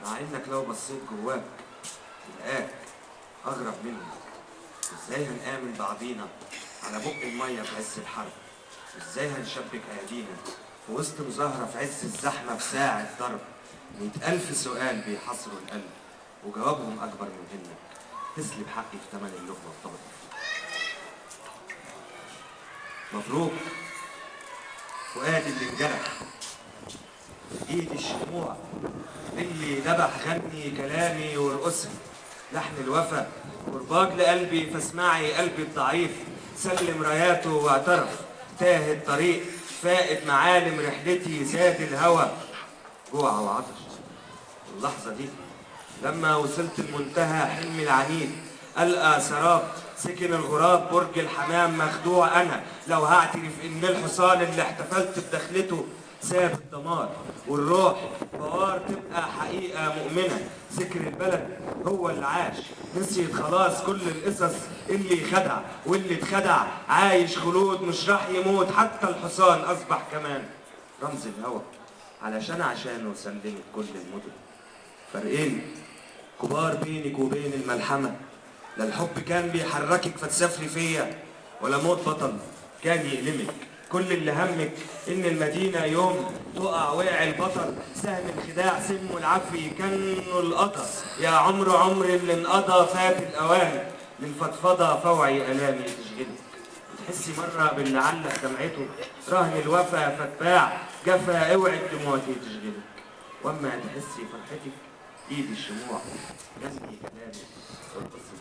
مع انك لو بصيت جواك تلقاك اغرب منهم. ازاي هنآمن بعضينا على بق المية في عز الحرب؟ ازاي هنشبك ايادينا في وسط مظاهرة في عز الزحمة في ساعة ضرب؟ 100,000 سؤال بيحصروا القلب وجوابهم اكبر من انك تسلب حقي في ثمن اللقمة الطبق. مبروك فؤادي اللي انجرح، ايدي الشموع اللي ذبح، غني كلامي وارقصي لحن الوفا، قرباج لقلبي فاسمعي قلبي الضعيف سلم راياته واعترف، تاه الطريق فائت معالم رحلتي، زاد الهوى جوع وعطش. اللحظة دي لما وصلت المنتهى حلمي العنيد، ألقى سراب سكن الغراب برج الحمام مخدوع أنا لو هعترف إن الحصان اللي احتفلت بدخلته ساب الدمار والروح بوار تبقى حقيقة مؤمنة. ذكر البلد هو اللي عاش، نسيت خلاص كل القصص اللي خدع واللي اتخدع، عايش خلود مش راح يموت، حتى الحصان أصبح كمان رمز الهوى علشان عشانه سلمت كل المدن. فرقين كبار بينك وبين الملحمة، لا الحب كان بيحركك فتسافري فيا، ولا موت بطل كان يألمك. كل اللي همك إن المدينة يوم تقع وقع البطل، سهم الخداع سمه العفي كانه القضا، يا عمر عمر اللي انقضى فات الأوان، للفضفضة فوعي آلامي تشغلك. تحسي مرة باللي علق دمعته رهن الوفا فتباع جفا، اوعي دموعتي تشغلك. واما تحسي فرحتك ايدي الشموع غني كلامي وارقصي.